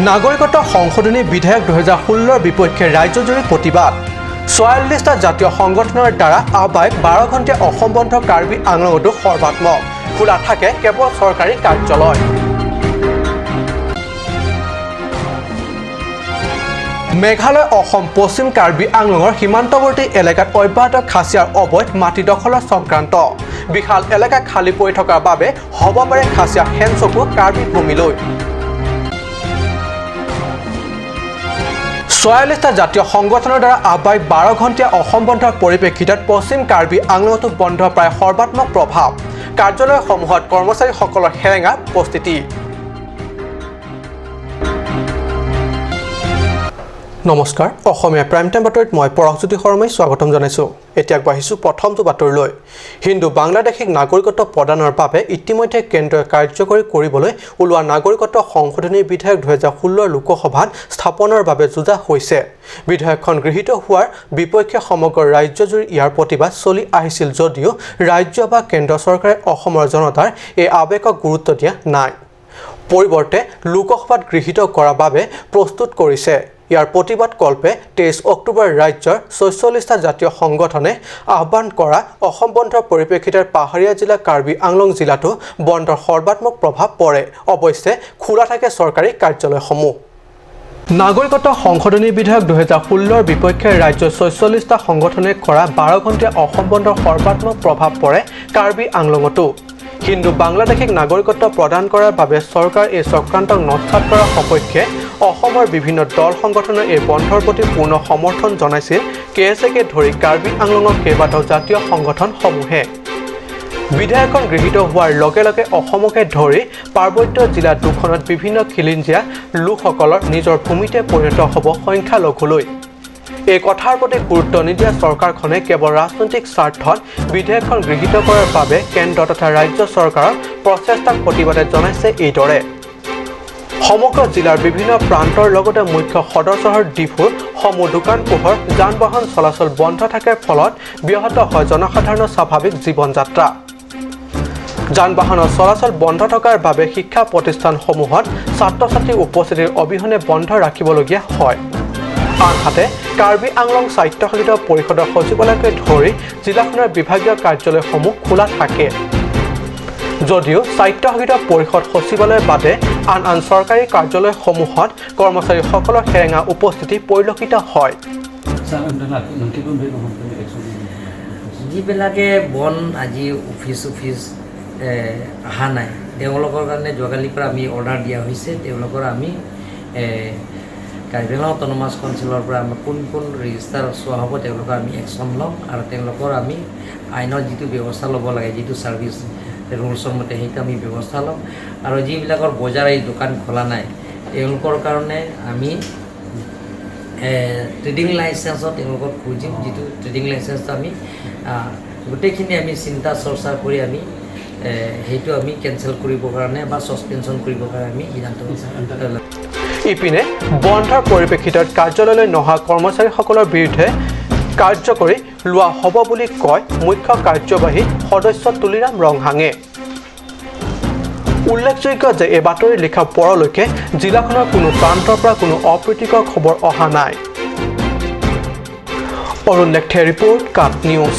নাগৰিকত্ব সংশোধনী বিধেয়ক 2016ৰ বিপক্ষে ৰাজ্যজুৰি প্ৰতিবাদ। 46টা জাতীয় সংগঠনৰ দ্বাৰা আহ্বায়ক 12 ঘণ্টীয়া অসম বন্ধ। কাৰ্বি আংলঙতো সৰ্বাত্মক, খোলা থাকে কেৱল চৰকাৰী কাৰ্যালয়। মেঘালয়, অসম, পশ্চিম কাৰ্বি আংলঙৰ সীমান্তৱৰ্তী এলেকাত অব্যাহত খাচীয়াৰ অবৈধ মাটি দখলৰ চক্ৰান্ত। বিশাল এলেকা খালী পৰি থকাৰ বাবে হ'ব পাৰে খাচীয়া শেনচকু কাৰ্বি ভূমিলৈ। 46টা জাতীয় সংগঠনৰ দ্বাৰা আহ্বায়ক 12 ঘণ্টীয়া অসম বন্ধৰ পৰিপ্ৰেক্ষিতত পশ্চিম কাৰ্বি আংলঙতো বন্ধৰ প্ৰায় সৰ্বাত্মক প্ৰভাৱ। কাৰ্যালয়সমূহত কৰ্মচাৰীসকলৰ সেৰেঙা উপস্থিতি। নমস্কাৰ, অসমীয়া প্ৰাইম টাইম বাতৰিত মই পৰশজ্যোতি শৰ্মাই স্বাগতম জনাইছোঁ। এতিয়া আগবাঢ়িছোঁ প্ৰথমটো বাতৰিলৈ। হিন্দু বাংলাদেশীক নাগৰিকত্ব প্ৰদানৰ বাবে ইতিমধ্যে কেন্দ্ৰই কাৰ্যকৰী কৰিবলৈ ওলোৱা নাগৰিকত্ব সংশোধনী বিধেয়ক 2016 লোকসভাত স্থাপনৰ বাবে যোজা হৈছে। বিধেয়কখন গৃহীত হোৱাৰ বিপক্ষে সমগ্ৰ ৰাজ্যজুৰি ইয়াৰ প্ৰতিবাদ চলি আহিছিল যদিও ৰাজ্য বা কেন্দ্ৰ চৰকাৰে অসমৰ জনতাৰ এই আৱেগক গুৰুত্ব দিয়া নাই। পৰিৱৰ্তে লোকসভাত গৃহীত কৰাৰ বাবে প্ৰস্তুত কৰিছে। ইয়াৰ প্ৰতিবাদ কল্পে 23 অক্টোবৰ ৰাজ্যৰ 46টা জাতীয় সংগঠনে আহ্বান কৰা অসম বন্ধৰ পৰিপ্ৰেক্ষিতত পাহাৰীয়া জিলা কাৰ্বি আংলং জিলাতো বন্ধৰ সৰ্বাত্মক প্ৰভাৱ পৰে। অৱশ্যে খোলা থাকে চৰকাৰী কাৰ্যালয়সমূহ। নাগৰিকত্ব সংশোধনী বিধেয়ক 2016ৰ বিপক্ষে ৰাজ্যৰ 46টা সংগঠনে কৰা 12 ঘণ্টীয়া অসম বন্ধৰ সৰ্বাত্মক প্ৰভাৱ পৰে কাৰ্বি আংলঙতো। হিন্দু বাংলাদেশীক নাগৰিকত্ব প্ৰদান কৰাৰ বাবে চৰকাৰ এই চক্ৰান্তক নস্যাৎ কৰাৰ সপক্ষে অসমৰ বিভিন্ন দল সংগঠনৰ এই বন্ধৰ প্ৰতি পূৰ্ণ সমৰ্থন জনাইছিল কে এছ একে ধৰি কাৰ্বি আংলঙৰ কেইবাটাও জাতীয় সংগঠনসমূহে। বিধেয়কখন গৃহীত হোৱাৰ লগে লগে অসমকে ধৰি পাৰ্বত্য জিলা দুখনত বিভিন্ন খিলঞ্জীয়া লোকসকলৰ নিজৰ ভূমিতে পৰিণত হ'ব সংখ্যালঘুলৈ। এই কথাৰ প্ৰতি গুৰুত্ব নিদিয়া চৰকাৰখনে কেৱল ৰাজনৈতিক স্বাৰ্থত বিধেয়কখন গৃহীত কৰাৰ বাবে কেন্দ্ৰ তথা ৰাজ্য চৰকাৰৰ প্ৰচেষ্টাক প্ৰতিবাদে জনাইছে এইদৰে। সমগ্ৰ জিলাৰ বিভিন্ন প্ৰান্তৰ লগতে মুখ্য সদৰ চহৰ ডিফুৰ সমূহ দোকান পোহাৰ, যান বাহন চলাচল বন্ধ থকাৰ ফলত ব্যাহত হয় জনসাধাৰণৰ স্বাভাৱিক জীৱন যাত্ৰা। যান বাহনৰ চলাচল বন্ধ থকাৰ বাবে শিক্ষা প্ৰতিষ্ঠানসমূহত ছাত্ৰ ছাত্ৰীৰ উপস্থিতিৰ অবিহনে বন্ধ ৰাখিবলগীয়া হয়। আনহাতে কাৰ্বি আংলং স্বায়ত্তশাসিত পৰিষদৰ সচিবালয়কে ধৰি জিলাখনৰ বিভাগীয় কাৰ্যালয়সমূহ খোলা থাকে যদিও স্বায়ত্তশাসিত পৰিষদ সচিবালয়ৰ বাদে আন আন চৰকাৰী কাৰ্যালয়সমূহত কৰ্মচাৰীসকলৰ সেৰেঙা উপস্থিতি পৰিলক্ষিত হয়। যিবিলাকে বন আজি অফিচ অফিচ অহা নাই, তেওঁলোকৰ কাৰণে যোৱাকালিৰ পৰা আমি অৰ্ডাৰ দিয়া হৈছে। তেওঁলোকৰ আমি কাৰ্বি আংলং অট'নমাছ কাউন্সিলৰ পৰা আমাৰ কোন কোন ৰেজিষ্টাৰ চোৱা হ'ব, তেওঁলোকৰ আমি একশ্যন ল'ম আৰু তেওঁলোকৰ আমি আইনৰ যিটো ব্যৱস্থা ল'ব লাগে, যিটো ছাৰ্ভিচ ৰুলছৰ মতে, সেইটো আমি ব্যৱস্থা ল'ম। আৰু যিবিলাকৰ বজাৰ এই দোকান খোলা নাই, তেওঁলোকৰ কাৰণে আমি ট্ৰেডিং লাইচেঞ্চত তেওঁলোকক খুজিম। যিটো ট্ৰেডিং লাইচেঞ্চটো আমি গোটেইখিনি আমি চিন্তা চৰ্চা কৰি আমি সেইটো আমি কেঞ্চেল কৰিবৰ কাৰণে বা ছাছপেনশ্যন কৰিবৰ কাৰণে আমি সিদ্ধান্ত ল'ম। ইপিনে বন্ধৰ পৰিপ্ৰেক্ষিতত কাৰ্যালয়লৈ নহা কৰ্মচাৰীসকলৰ বিৰুদ্ধে কাৰ্যকৰী লোৱা হ'ব বুলি কয় মুখ্য কাৰ্যবাহী সদস্য তুলিৰাম ৰংহাঙে। উল্লেখযোগ্য যে এই বাতৰি লিখা পৰলৈকে জিলাখনৰ কোনো প্ৰান্তৰ পৰা কোনো অপ্ৰীতিকৰ খবৰ অহা নাই। অৰুণ লেখথে ৰিপৰ্ট, কাট নিউজ।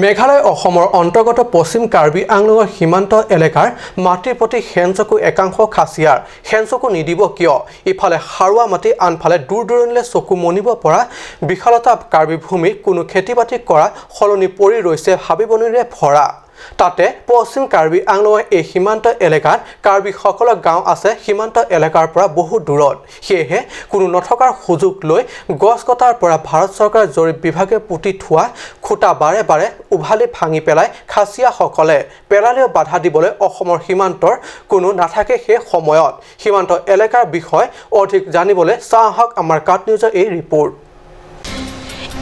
মেঘালয়, অসমৰ অন্তৰ্গত পশ্চিম কাৰ্বি আংলঙৰ সীমান্ত এলেকাৰ মাটিৰ প্ৰতি শেনচকু একাংশ খাচীয়াৰ। শেনচকু নিদিব কিয়? ইফালে সাৰুৱা মাটি, আনফালে দূৰ দূৰণিলৈ চকু মনিব পৰা বিশালতা। কাৰ্বি ভূমিত কোনো খেতি বাতি কৰা সলনি পৰি ৰৈছে হাবি বননিৰে ভৰা। তাতে পশ্চিম কাৰ্বি আংলঙৰ এই সীমান্ত এলেকাত কাৰ্বিসকলৰ গাঁও আছে সীমান্ত এলেকাৰ পৰা বহু দূৰত। সেয়েহে কোনো নথকাৰ সুযোগ লৈ গছ কটাৰ পৰা ভাৰত চৰকাৰৰ জৰীপ বিভাগে পুতি থোৱা খুঁটা বাৰে বাৰে উভালি ভাঙি পেলাই খাচীয়াসকলে। পেলালেও বাধা দিবলৈ অসমৰ সীমান্তৰ কোনো নাথাকে সেই সময়ত। সীমান্ত এলেকাৰ বিষয়ে অধিক জানিবলৈ চাওঁ আহক আমাৰ কাট নিউজৰ এই ৰিপৰ্ট।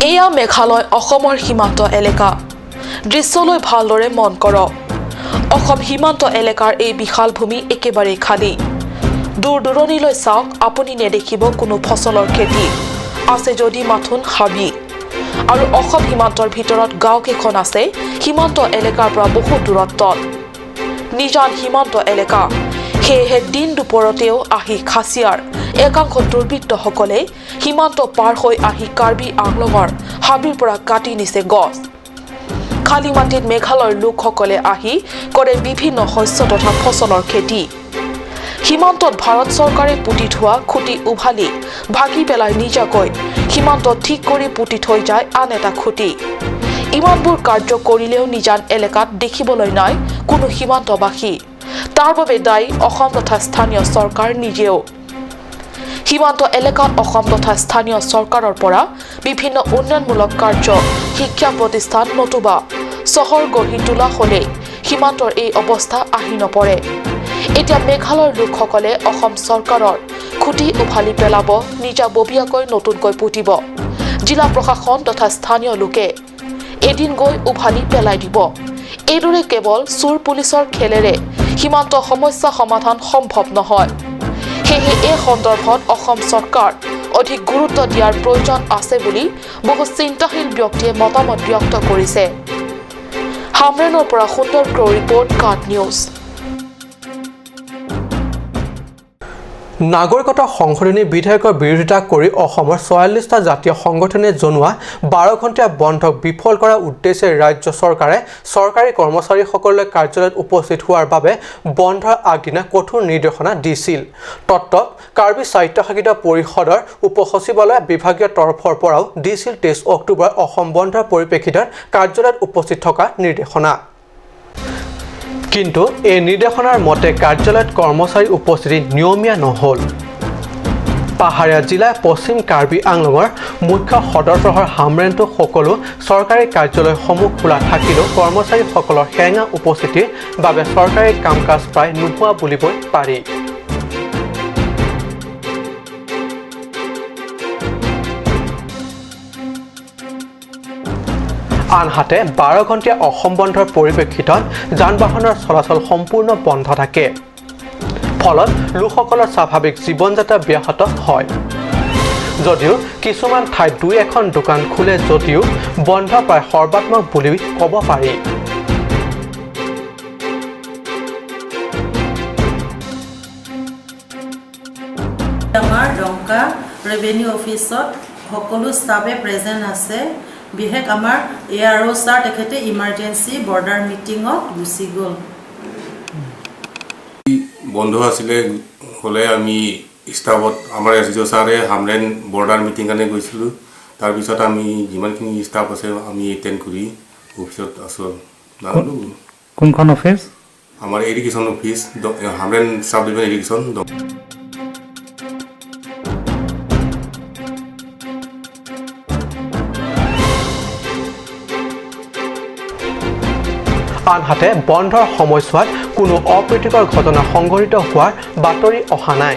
এয়া মেঘালয়, অসমৰ সীমান্ত এলেকা। দৃশ্যলৈ ভালদৰে মন কৰক। অসম সীমান্ত এলেকাৰ এই বিশাল ভূমি একেবাৰেই খালী। দূৰ দূৰণিলৈ চাওক, আপুনি নেদেখিব কোনো ফচলৰ খেতি। আছে যদি মাথোন হাবি। আৰু অসম সীমান্তৰ ভিতৰত গাঁওকেইখন আছে সীমান্ত এলেকাৰ পৰা বহু দূৰত্বত। নিজান সীমান্ত এলেকা, সেয়েহে দিন দুপৰতেও আহি খাচিয়াৰ একাংশ দুৰ্বৃত্তসকলে সীমান্ত পাৰ হৈ আহি কাৰ্বি আংলঙৰ হাবিৰ পৰা কাটি নিছে গছ। খালী মাটিত মেঘালয়ৰ লোকসকলে আহি কৰে বিভিন্ন শস্য তথা ফচলৰ খেতি। সীমান্তত ভাৰত চৰকাৰে পুতি থোৱা খুঁটি উভালি ভাগি পেলাই নিজাকৈ সীমান্তত ঠিক কৰি পুতি থৈ যায় আন এটা খুঁটি। ইমানবোৰ কাৰ্য কৰিলেও নিজান এলেকাত দেখিবলৈ নাই কোনো সীমান্তবাসী। তাৰ বাবে দায়ী অসম তথা স্থানীয় চৰকাৰ নিজেও। সীমান্ত এলেকাত অসম তথা স্থানীয় চৰকাৰৰ পৰা বিভিন্ন উন্নয়নমূলক কাৰ্য, শিক্ষা প্ৰতিষ্ঠান নতুবা চহৰ গঢ়ি তোলা হ'লেই সীমান্তৰ এই অৱস্থা আহি নপৰে। এতিয়া মেঘালয়ৰ লোকসকলে অসম চৰকাৰৰ খুঁটি উভালি পেলাব, নিজাববীয়াকৈ নতুনকৈ পুতিব। জিলা প্ৰশাসন তথা স্থানীয় লোকে এদিন গৈ উভালি পেলাই দিব। এইদৰে কেৱল চোৰ পুলিচৰ খেলেৰে সীমান্ত সমস্যা সমাধান সম্ভৱ নহয়। সেয়েহে এই সন্দৰ্ভত অসম চৰকাৰ অধিক গুৰুত্ব দিয়াৰ প্ৰয়োজন আছে বুলি বহু চিন্তাশীল ব্যক্তিয়ে মতামত ব্যক্ত কৰিছে। হামৰেনৰ পৰা সুন্দৰ ক্ৰ' ৰিপৰ্ট, কাট নিউজ। নাগৰিকত্ব সংশোধনী বিধেয়কৰ বিৰোধিতা কৰি অসমৰ 46টা জাতীয় সংগঠনে জনোৱা 12 ঘণ্টীয়া বন্ধক বিফল কৰাৰ উদ্দেশ্যে ৰাজ্য চৰকাৰে চৰকাৰী কৰ্মচাৰীসকললৈ কাৰ্যালয়ত উপস্থিত হোৱাৰ বাবে বন্ধৰ আগদিনা কঠোৰ নিৰ্দেশনা দিছিল। তত্ত্ব কাৰ্বি স্বায়ত্তশাসিত পৰিষদৰ উপ সচিবালয় বিভাগীয় তৰফৰ পৰাও দিছিল 23 অক্টোবৰ অসম বন্ধৰ পৰিপ্ৰেক্ষিতত কাৰ্যালয়ত উপস্থিত থকা নিৰ্দেশনা। কিন্তু এই নিৰ্দেশনাৰ মতে কাৰ্যালয়ত কৰ্মচাৰী উপস্থিতি নিয়মীয়া নহ'ল। পাহাৰীয়া জিলাৰ পশ্চিম কাৰ্বি আংলঙৰ মুখ্য সদৰ চহৰ হামৰেণটো সকলো চৰকাৰী কাৰ্যালয়সমূহ খোলা থাকিলেও কৰ্মচাৰীসকলৰ সেৰেঙা উপস্থিতিৰ বাবে চৰকাৰী কাম কাজ প্ৰায় নোহোৱা বুলিবই পাৰি। আনহাতে 12 ঘণ্টীয়া অসম বন্ধৰ পৰিপ্ৰেক্ষিতত যান বাহনৰ চলাচল সম্পূৰ্ণ বন্ধ থাকে। ফলত লোকসকলৰ স্বাভাৱিক জীৱন যাত্ৰা ব্যাহত হয়। যদিও কিছুমান ঠাইত দুই এখন দোকান খোলে যদিও বন্ধ প্ৰায় সৰ্বাত্মক বুলি ক'ব পাৰি। আমাৰ ডংকা ৰেভিনিউ অফিচত সকলো ষ্টাফে প্ৰেজেণ্ট আছে। বিশেষ আমাৰ এ আৰ অ' ছাৰ তেখেতে ইমাৰ্জেঞ্চি বৰ্ডাৰ মিটিঙত গুচি গ'ল। বন্ধ আছিলে হ'লে আমি ষ্টাফত আমাৰ এছ ডি অ' ছাৰে হামৰেণ বৰ্ডাৰ মিটিং কাৰণে গৈছিলোঁ। তাৰপিছত আমি যিমানখিনি ষ্টাফ আছে আমি এটেণ্ড কৰি অফিচত আছোঁ। নাজানো। কোনখন অফিচ? আমাৰ irrigation office, Hamren sub division irrigation. আনহাতে বন্ধৰ সময়ছোৱাত কোনো অপ্ৰীতিকৰ ঘটনা সংঘটিত হোৱাৰ বাতৰি অহা নাই।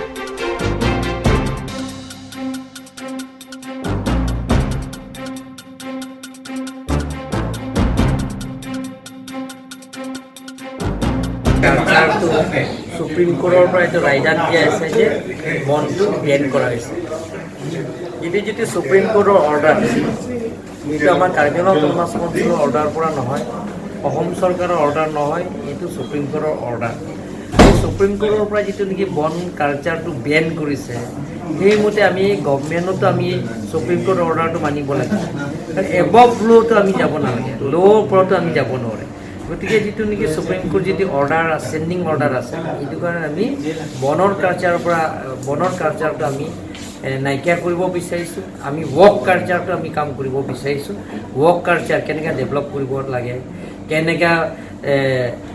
কালচাৰটো সুপ্ৰিম কোৰ্টৰ পৰা এইটো ৰায়দান দিয়া হৈছে যে বনটো বেন কৰা হৈছে। এইটো যিটো সুপ্ৰিম কোৰ্টৰ অৰ্ডাৰ, এইটো আমাৰ কাৰ্বি আংলং অট'নমাছ কাউন্সিলৰ অৰ্ডাৰ পৰা নহয়, অসম চৰকাৰৰ অৰ্ডাৰ নহয়, এইটো সুপ্ৰিম কোৰ্টৰ অৰ্ডাৰ। এই সুপ্ৰিম কোৰ্টৰ পৰা যিটো নেকি বন কালচাৰটো বেন কৰিছে, সেইমতে আমি গভমেণ্টতো আমি সুপ্ৰিম কোৰ্টৰ অৰ্ডাৰটো মানিব লাগে। এবভ ল'টো আমি যাব নালাগে, ল'ৰ ওপৰতো আমি যাব নোৱাৰে। গতিকে যিটো নেকি সুপ্ৰিম কোৰ্ট যিটো অৰ্ডাৰ আছে, চেণ্ডিং অৰ্ডাৰ আছে, সেইটো কাৰণে আমি বনৰ কালচাৰৰ পৰা বনৰ কালচাৰটো আমি নাইকিয়া কৰিব বিচাৰিছোঁ। আমি ৱৰ্ক কালচাৰটো আমি কাম কৰিব বিচাৰিছোঁ। ৱৰ্ক কালচাৰ কেনেকৈ ডেভেলপ কৰিব লাগে, কেনেকৈ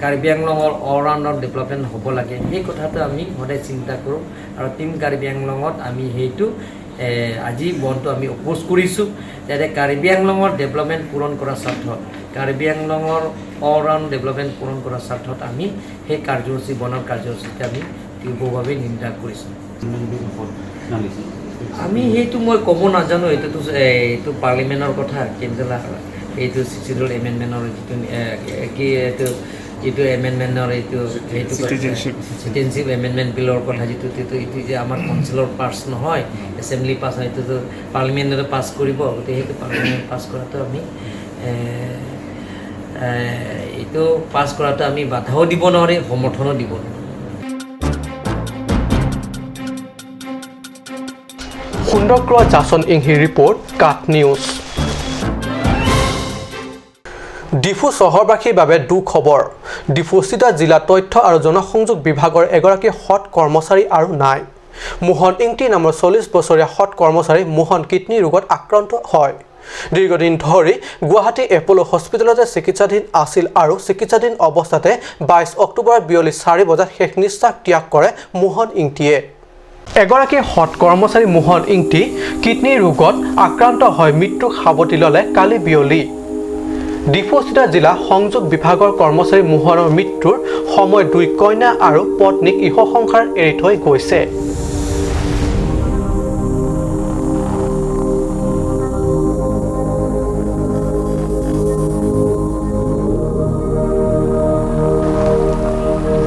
কাৰ্বি আংলঙৰ অল ৰাউণ্ডৰ ডেভেলপমেণ্ট হ'ব লাগে, সেই কথাটো আমি সদায় চিন্তা কৰোঁ। আৰু টীম কাৰ্বি আংলঙত আমি সেইটো আজি বনটো আমি অপ'জ কৰিছোঁ, যাতে কাৰ্বি আংলঙৰ ডেভেলপমেণ্ট পূৰণ কৰাৰ স্বাৰ্থত, কাৰ্বি আংলঙৰ অল ৰাউণ্ড ডেভেলপমেণ্ট পূৰণ কৰাৰ স্বাৰ্থত আমি সেই কাৰ্যসূচী, বনৰ কাৰ্যসূচীতে আমি তীব্ৰভাৱে নিন্দা কৰিছোঁ। আমি সেইটো মই ক'ব নাজানো, এইটোতো এইটো পাৰ্লিমেণ্টৰ কথা। কিন্তু এইটো চিডিউল এমেণ্ডমেণ্টৰ যিটো কি এইটো যিটো এমেণ্ডমেণ্টৰ এইটো সেইটো চিটিজেনশ্বিপ এমেণ্ডমেণ্ট বিলৰ কথা যিটো, সেইটো এইটো যে আমাৰ কাউন্সিলৰ পাছ নহয়, এছেম্বলি পাছ হয়, এইটোতো পাৰ্লিমেণ্টতে পাছ কৰিব। গতিকে সেইটো পাৰ্লিমেণ্ট পাছ কৰাটো আমি এইটো পাছ কৰাটো আমি বাধাও দিব নোৱাৰিম, সমৰ্থনো দিব নোৱাৰিম। সুন্দৰক্ৰ জাচন ইংহি ৰিপৰ্ট, কাট নিউজ। ডিফু চহৰবাসীৰ বাবে দুখবৰ। ডিফুস্থিত জিলা তথ্য আৰু জনসংযোগ বিভাগৰ এগৰাকী সৎ কৰ্মচাৰী আৰু নাই। মোহন ইংটি নামৰ 40 বছৰীয়া সৎ কৰ্মচাৰী মোহন কিডনী ৰোগত আক্ৰান্ত হয়। দীৰ্ঘদিন ধৰি গুৱাহাটী এপ'ল' হস্পিটেলতে চিকিৎসাধীন আছিল আৰু চিকিৎসাধীন অৱস্থাতে 22 অক্টোবৰৰ বিয়লি 4 বজাত শেষ নিশ্বাস ত্যাগ কৰে মোহন ইংটিয়ে। এগৰাকী সৎ কৰ্মচাৰী মোহন ইংটি কিডনী ৰোগত আক্ৰান্ত হৈ মৃত্যুক সাৱটি ল'লে কালি বিয়লি। ডিফুস্থিত জিলা সংযোগ বিভাগৰ কৰ্মচাৰী মোহনৰ মৃত্যুৰ সময়ত 2 কন্যা আৰু পত্নীক ইহসংসাৰ এৰি থৈ গৈছে।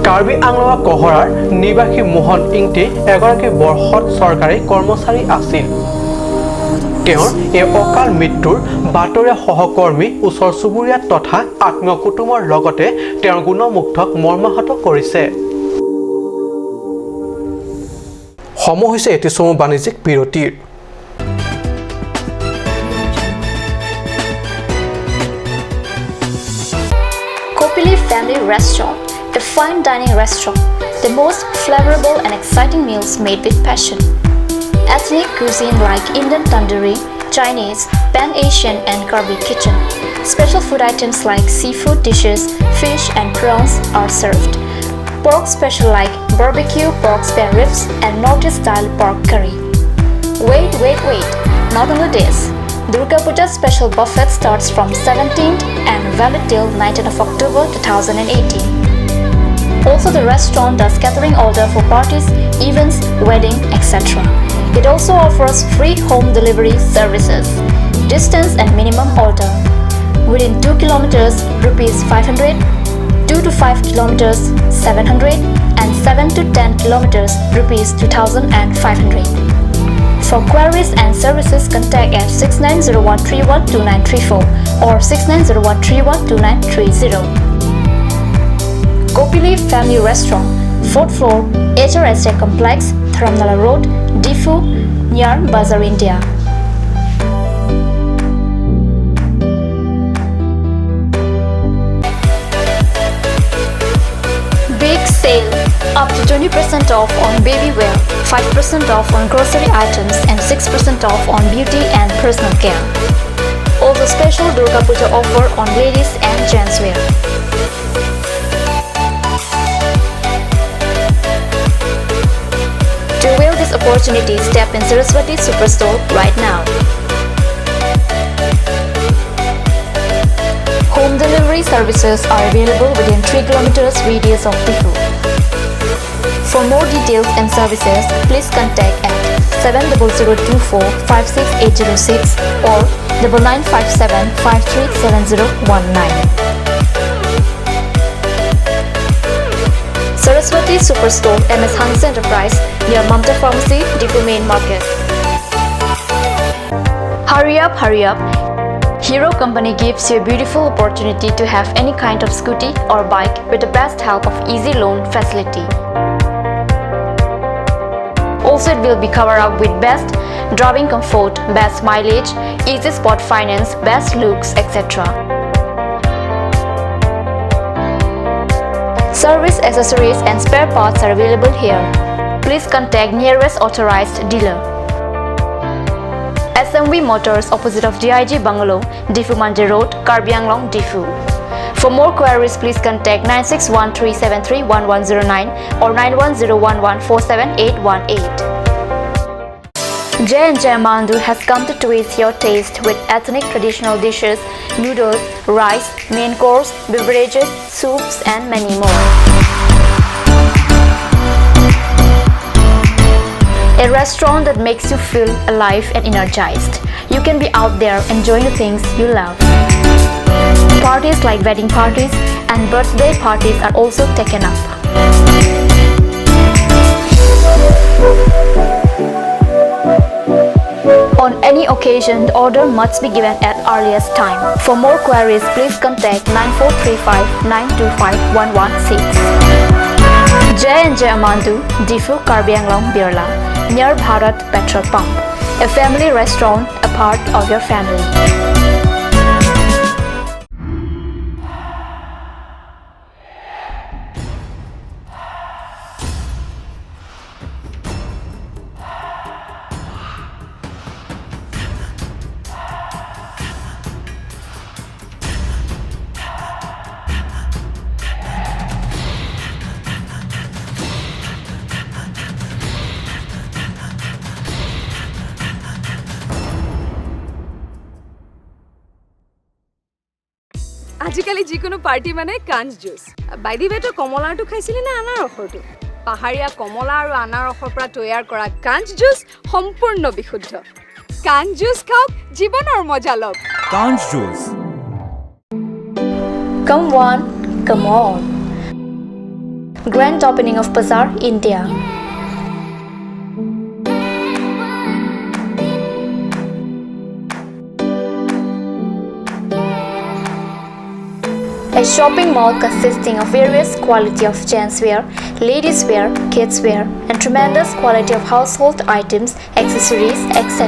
কাৰ্বি আংলঙৰ কহৰাৰ নিবাসী মোহন ইংটি এগৰাকী বৰ্ষত চৰকাৰী কৰ্মচাৰী আছিল। তেওঁৰ এই অকাল মৃত্যুৰ বাতৰিয়ে সহকৰ্মী, ওচৰ চুবুৰীয়া তথা আত্মীয় কুটুমৰ লগতে তেওঁৰ গুণমুগ্ধক মৰ্মাহত কৰিছে। সমূহ হৈছে এটি চমু বাণিজ্যিক বিৰতিৰ। Kopili Family Restaurant, a fine dining restaurant, the most flavorable and exciting meals made with passion. Ethnic cuisine like Indian tandoori, Chinese, Pan-Asian and Karbi kitchen. Special food items like seafood dishes, fish and prawns are served. Pork special like barbecue pork spare ribs and Northeast style pork curry. Wait, wait, wait! Not only this, Durga Puja special buffet starts from 17th and valid till 19th of October 2018. Also, the restaurant does catering order for parties, events, wedding, etc. It also offers free home delivery services. Distance and minimum order. Within 2 kilometers, rupees 500, 2 to 5 kilometers, 700, and 7 to 10 kilometers, rupees 2500. For queries and services, contact at 6901312934 or 6901312930. Kopili Family Restaurant, 4th floor, HRSA Complex, Dharamnala Road, Difu, near Bazaar India. Big sale! Up to 20% off on baby wear, 5% off on grocery items and 6% off on beauty and personal care. Also special Durga Puja offer on ladies and gents wear. To avail this opportunity, step in Saraswati Superstore right now. Home delivery services are available within 3 kilometers radius of Difu. For more details and services, please contact at 70024 56806 or 9957 537019. Saraswati Superstore, MS Hans Enterprise, near Mamta Pharmacy, Difu Main Market. Hurry up, hurry up. Hero Company gives you a beautiful opportunity to have any kind of scooty or bike with the best help of easy loan facility. Also, it will be covered up with best driving comfort, best mileage, easy spot finance, best looks, etc. Service accessories and spare parts are available here. Please contact nearest authorized dealer. SMV Motors, opposite of DIG Bungalow, Difu Mandi Road, Karbi Anglong, Difu. For more queries, please contact 9613731109 or 9101147818. J&J Mandu has come to twist your taste with ethnic traditional dishes, noodles, rice, main course, beverages, soups and many more. A restaurant that makes you feel alive and energized. You can be out there enjoying the things you love. Parties like wedding parties and birthday parties are also taken up. On any occasion, the order must be given at earliest time. For more queries, please contact 9435 925 116. J&J Amandu, Diphu, Karbi Anglong, Birla, near Bharat Petrol Pump. A family restaurant, a part of your family. আজিকালি যিকোনো party মানে কাঞ্চ juice. By the ৱে, তই কমলাৰটো খাইছিলি নে আনাৰসৰটো? পাহাৰীয়া কমলা আৰু আনাৰসৰ পৰা তৈয়াৰ কৰা কাঞ্চ জুচ সম্পূৰ্ণ বিশুদ্ধ। কাঞ্চ জুচ খাওক, জীৱনৰ মজা লওক। Kanch Juice. Come one, come all. Grand opening of Bazaar India. A shopping mall consisting of various quality of gents wear, ladies wear, kids wear, and tremendous quality of household items, accessories, etc.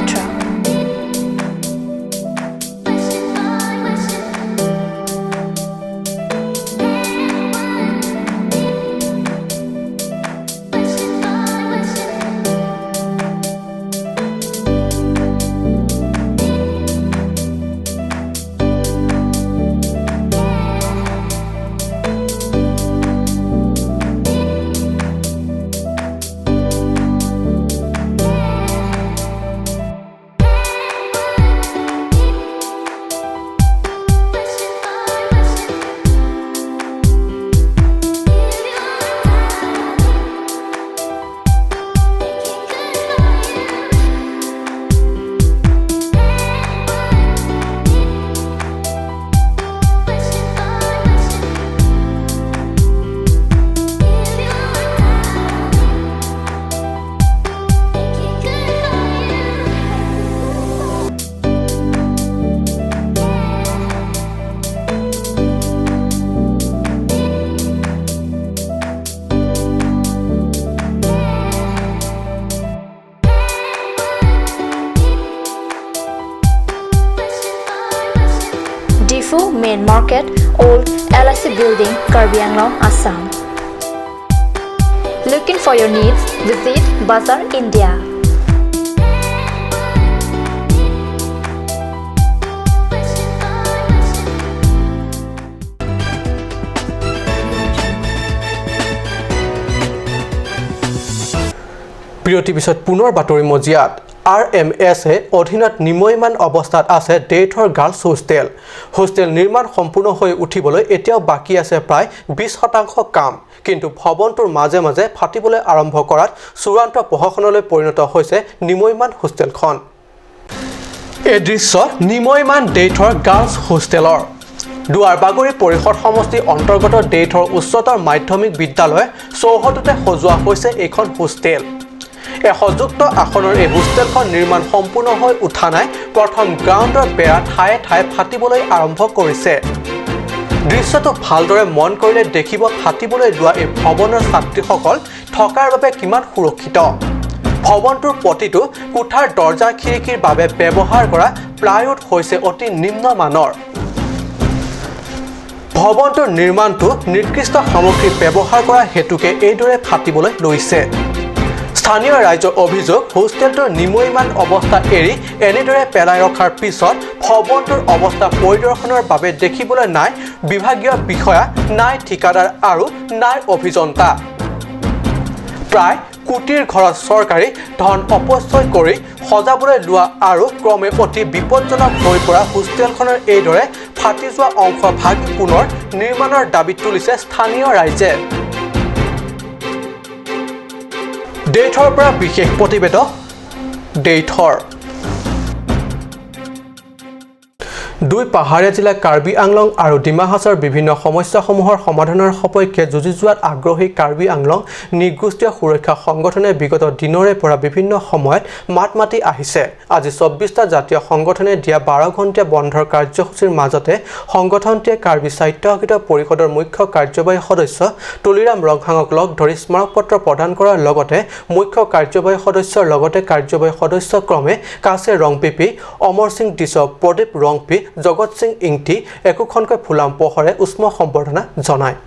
Diphu Main Market, Old LIC Building, Karbi Anglong, Assam. Looking for your needs? Visit Bazaar India. বিৰতিৰ পিছত পুনৰ বাতৰি মজিয়াত। R M S এ অধীনত নিময়মান অৱস্থাত আছে দেইথৰ girls hostel. Hostel নিৰ্মাণ সম্পূৰ্ণ হৈ উঠিবলৈ এতিয়াও বাকী আছে প্ৰায় 20% কাম। কিন্তু ভৱনটোৰ মাজে মাজে ফাটিবলৈ আৰম্ভ কৰাত চূড়ান্ত প্ৰহসনলৈ পৰিণত হৈছে নিময়মান হোষ্টেলখন। এই দৃশ্য নিময়মান দেইথৰ গাৰ্লছ হোষ্টেলৰ। দুৱাৰবাগৰি পৰিষদ সমষ্টিৰ অন্তৰ্গত দেইথৰ উচ্চতৰ মাধ্যমিক বিদ্যালয় চৌহদতে সজোৱা হৈছে এইখন হোষ্টেল। এশযুক্ত আসনৰ এই হোষ্টেলখন নিৰ্মাণ সম্পূৰ্ণ হৈ উঠা নাই। প্ৰথম গ্ৰাউণ্ডৰ বেৰা ঠায়ে ঠায়ে ফাটিবলৈ আৰম্ভ কৰিছে। দৃশ্যটো ভালদৰে মন কৰিলে দেখিব ফাটিবলৈ লোৱা এই ভৱনৰ ছাত্ৰীসকল থকাৰ বাবে কিমান সুৰক্ষিত। ভৱনটোৰ প্ৰতিটো কোঠাৰ দৰ্জা খিৰিকীৰ বাবে ব্যৱহাৰ কৰা প্লাইউড হৈছে অতি নিম্নমানৰ। ভৱনটোৰ নিৰ্মাণটো নিকৃষ্ট সামগ্ৰী ব্যৱহাৰ কৰা হেতুকে এইদৰে ফাটিবলৈ লৈছে। স্থানীয় ৰাইজৰ অভিযোগ, হোষ্টেলটোৰ নিময়মান অৱস্থা এৰি এনেদৰে পেলাই ৰখাৰ পিছত ভৱনটোৰ অৱস্থা পৰিদৰ্শনৰ বাবে দেখিবলৈ নাই বিভাগীয় বিষয়া, নাই ঠিকাদাৰ আৰু নাই অভিযন্তা। প্ৰায় কোটিৰ ঘৰত চৰকাৰী ধন অপচয় কৰি সজাবলৈ লোৱা আৰু ক্ৰমে অতি বিপদজনক হৈ পৰা হোষ্টেলখনৰ এইদৰে ফাটি যোৱা অংশ ভাগি পুনৰ নিৰ্মাণৰ দাবী তুলিছে স্থানীয় ৰাইজে। দেইথৰ পৰা বিশেষ প্ৰতিবেদক, দেইথৰ। দুই পাহাৰীয়া জিলা কাৰ্বি আংলং আৰু ডিমা হাছাওৰ বিভিন্ন সমস্যাসমূহৰ সমাধানৰ সপক্ষে যুঁজি যোৱাত আগ্ৰহী কাৰ্বি আংলং নৃগোষ্ঠীয় সুৰক্ষা সংগঠনে বিগত দিনৰে পৰা বিভিন্ন সময়ত মাত মাতি আহিছে। আজি 24টা জাতীয় সংগঠনে দিয়া 12 ঘণ্টীয়া বন্ধৰ কাৰ্যসূচীৰ মাজতে সংগঠনটোৱে কাৰ্বি স্বায়ত্তশাসিত পৰিষদৰ মুখ্য কাৰ্যবাহী সদস্য তুলিৰাম ৰংহাঙক লগ ধৰি স্মাৰকপত্ৰ প্ৰদান কৰাৰ লগতে মুখ্য কাৰ্যবাহী সদস্যৰ লগতে কাৰ্যবাহী সদস্য ক্ৰমে কাছে ৰংপিপি, অমৰ সিং দিছ, প্ৰদীপ ৰংপি, জগত সিং ইংটি একোখনকৈ ফুলাম পোহৰে উষ্ম সম্বৰ্ধনা জনায়।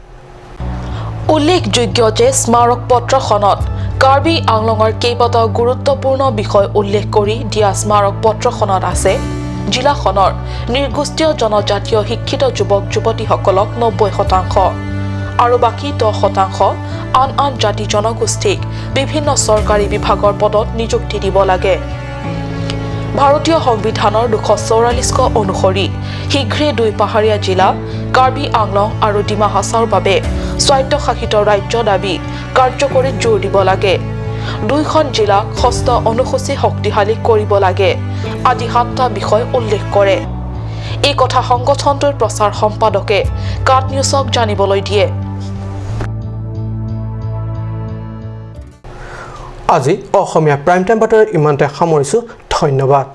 উল্লেখযোগ্য যে স্মাৰক পত্ৰখনত কাৰ্বি আংলঙৰ কেইবাটাও গুৰুত্বপূৰ্ণ বিষয় উল্লেখ কৰি দিয়া স্মাৰক পত্ৰখনত আছে জিলাখনৰ নৃগোষ্ঠীয় জনজাতীয় শিক্ষিত যুৱক যুৱতীসকলক 90% আৰু বাকী 10% আন আন জাতি জনগোষ্ঠীক বিভিন্ন চৰকাৰী বিভাগৰ পদত নিযুক্তি দিব লাগে। ভাৰতীয় সংবিধানৰ 244 ক অনুসৰি শীঘ্ৰে দুই পাহাৰীয়া জিলা কাৰ্বি আংলং আৰু ডিমা হাছাওৰ বাবে স্বায়ত্তশাসিত ৰাজ্য দাবী কাৰ্যকৰীত জোৰ দিব লাগে। দুয়োখন জিলাক ষষ্ঠ অনুসূচী শক্তিশালী কৰিব লাগে আদি সাতটা বিষয় উল্লেখ কৰে। এই কথা সংগঠনটোৰ প্ৰচাৰ সম্পাদকে কাট নিউজক জানিবলৈ দিয়ে। আজি অসমীয়া প্ৰাইম টাইম বাতৰি ইমানতে সামৰিছোঁ। ধন্যবাদ।